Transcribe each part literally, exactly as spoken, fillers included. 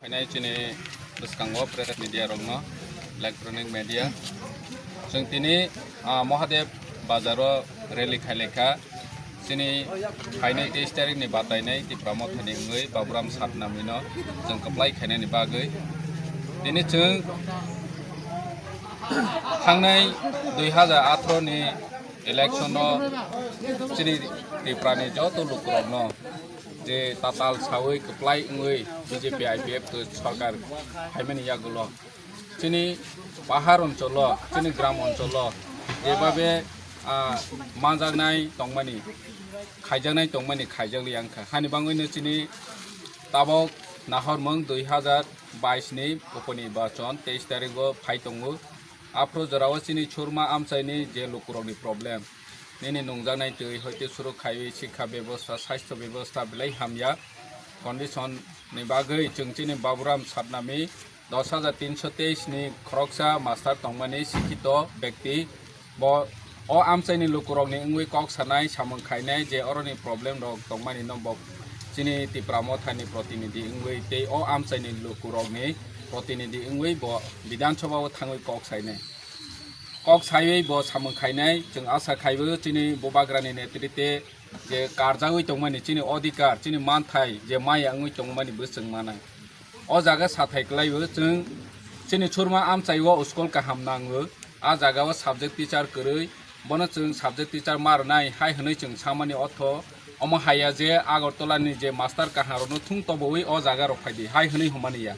Phainai chini bwskango press media rokno, electronic media. Chwng tini, ah, Mahadev bazaro rally khailaikha. Chini phainai teis tarikni batainai Tipra Mothani wngwi Baburam Satnamino chwng kwplai khainani bagwi. Tini chwng thangnai dui hazar atharo ni election no chini Tripura ni joto lukurokno je tatal sawi kwplai wngwi B J P I P F T sorkar phaimani yagulo chini pahar oncholo, chini gram oncholo jebabe, ah, manjaknai tongmani, khaijaknai tongmani khaijakli wngkha. Hani bangwino chini tabok nahormung dui hazar bais ni uponirbachon teis tarigo phai tongo. Aphuru jorao chini Surma amchaini je lukurokni problem, nini nungjaknai twi hoite suru khaiwi sikha bebosta, sastho bebosta belai hamya condition ni bagwi chwng chini Baburam Satnami dos hajar tinso teis ni khoroksa master tongmani sikhito bekti. Bo o amchaini lukurokni wngwi kok sanai, samung khainai je oroni problem rok tongmani no bo chini Tipra Mothani protinidhi wngwi tei o amchaini lukurokni protinidhi wngwi bo Bidhan Sabha o thangwi kok sainai. Kok saiwi bo samung khainai, chwng asa khaibo chini Bubagrani netrite je karjagwi tongmani chini odhikar, chini manthai je maya wngwi tongmani bo chwng manai. O jaga sathai kwlaibo chwng chini Surma amchaio school kaham nango. A jagao subject teacher kwrwi, bono chwng subject teacher ma rwnai hai hwnwi chwng samani otho. Omo haiya je Agartala ni je master kaham rokno thung tobowi o jaga rok phaidi hai hwnwi hwnmani ya.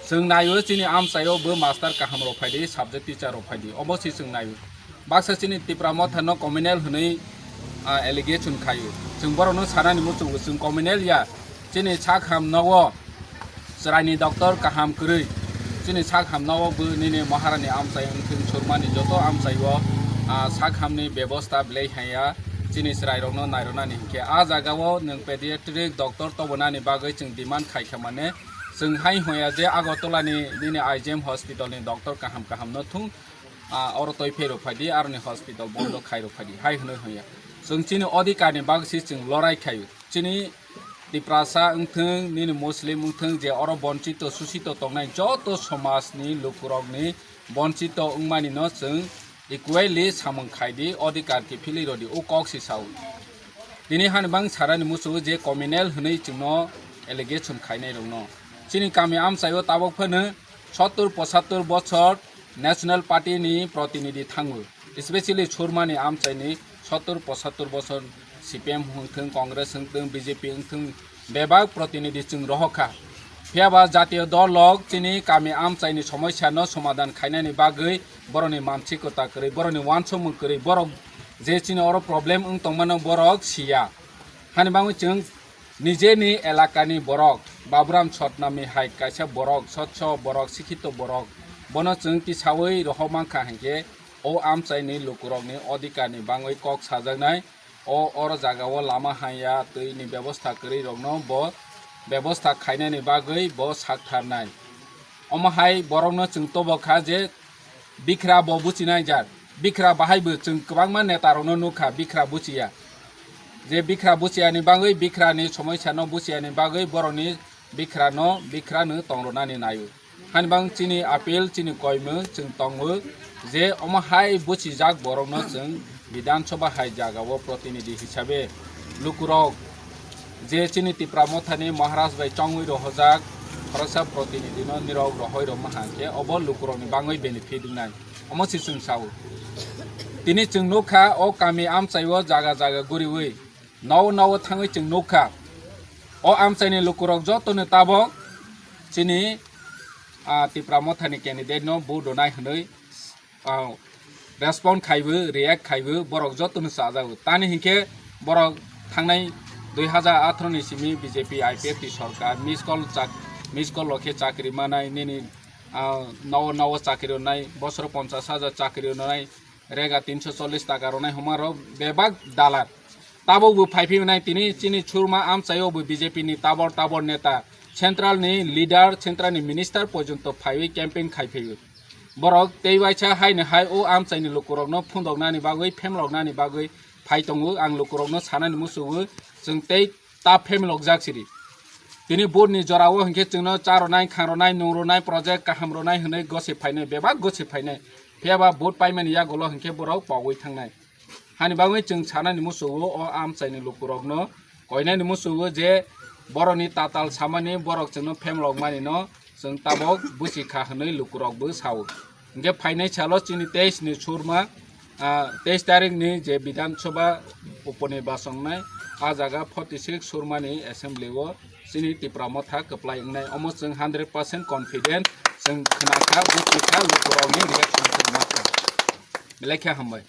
Chwng naio chini amchaio bo master kaham rok phaidi, subject teacher rok phaidi, obo se chwng naio. Baksa chini Tipra Motha no communal hwnwi, ah, allegation khaio. Chwng borokno sanani muchungo chwng communal ya. Chini sak ham nogo chwraini doctor kaham kwrwi. Chini sak ham nogo bo nini Maharani amchai wngthwng, Surmani joto amchaio, ah, sak hamni bebosta belai haiya. Chini chwrairokno nairwnani hinkhe a jagao nwng pediatric doctor tobonani bagwi chwng demand khaikha mane chwng hai hoya je Agartala ni nini I G M hospital ni doctor kaham kaham no thung. Ah, oro toi pherok phaidi, aroni hospital bondo khairok phaidi, hai hwnwi hwnya. Chwng chini odhikarni bagwi se chwng lorai khaio. Chini Tiprasa wngthwng, nini Muslim wngthwng, je oro bonchito, susito tongnai joto somajni lukurokni bonchito wngmani no chwng equally samung khaidi, odhikar kiphilwi rwdi, o kok se sao. Tini hani bang sarani muchungo je communal hwnwi chwngno allegation khainai rokno. Chini kami amchaio tabok phano sottur pochattur bochor National Party ni protinidhi thango, especially Surmani amchaini sottur pochattur bochor C P M wngthwng, Congress wngthwng, B J P wngthwng, bebak protinidhi chwng rohor kha. Phiya ba jatiyo dol rok chini kami amchaini somosya no somadhan khainani bagwi borokni mansikota kwrwi, borokni uansukmung kwrwi, borok je chini oro problem wng tongmano borok siya. Hani bagwi chwng nijeni elakani borok, Baburam Satnami hai kaisa borok, sotso borok, sikhito borok, bono chwng tisawi rohor mankha hinkhe o amchaini lukurokni odhikarni bagwi kok sajaknai, o oro jagao lama hanya, twini bebosta kwrwi rokno bo bebosta khainani bagwi bo saktharnai. Omo hai borokno chwng tobo kha je bikra bo buchinai jak. Bikra bahai bo chwng kwbangma neta rokno nukha, bikra buchiya. Je bikra buchiyani bagwi, bikrani somosya no buchiyani bagwi borokni bikra no, bikra no tongrwnani naio. Hani bang chini appeal, chini koimung chwng tongo je omo hai buchijak borokno chwng Bidhan Sabha hai jagao protinidhi hisabe lukurok je chini Tipra Mothani Maharaj bai chongwi rohojak khoroksa protinidhi no nirok rohoi rwma hangkhe obo lukurokni bagwi benefit wngnai. Omo se chwng sao. Tini chwng nukha o kami amchaio jaga jaga guriwi, nao nao thangwi chwng nukha. O amchaini lukurok jotono tabok chini, ah, Tipra Mothani candidate no vote rwnai hwnwi, ah, respond khaibo, react khaibo, borok jotono chajago. Tani hinkhe borok thangnai dui hazar atharo ni simi B J P I P F T sorkar miss call chak-, miss call rokhe chakri manai, nini, ah, nao nao chakri rwnai, bosoro ponchash hajar chakri rwnai, rega tinso chollish taka rwnai hwnma rok bebak dalar. Tabok bo phaiphiyonai tini chini Surma amchaio bo B J P ni tabor tabor neta, central ni leader, central ni minister porjonto phaiwi campaign khaiphio. Borok tei waisa haino hai o amchaini lukurokno phundoknani bagwi, phemloknani bagwi phai tongo. Ang lukurokno sanani muchungo, chwng tei ta phemlokjak siri. Tini vote ni jora o hinkhe chwngno cha rwnai, khang rwnai, nung rwnai, project kaham rwnai hwnwi gosi phainai, bebak gosi phainai. Phiya ba vote paimani yagulo hinkhe borok pogwi thangnai. Hani bagwi chwng sanani muchungo o amchaini lukurokno koinani muchungo je borokni tatal samani borok chwngno phemlokmani no chwng tabok buchi kha hwnwi lukurok bo sao. Hinkhe phainai salo chini teis ni surma, ah, teis tarik ni je Bidhan Sabha uponirbason nai, ah jaga forty six surmani assembly o chini Tipra Motha kwplai wngnai. Omo chwng hundred percent confident, chwng khna kha, buchi kha, lukurokni reaction chwng ma kha. Belai khe hambai.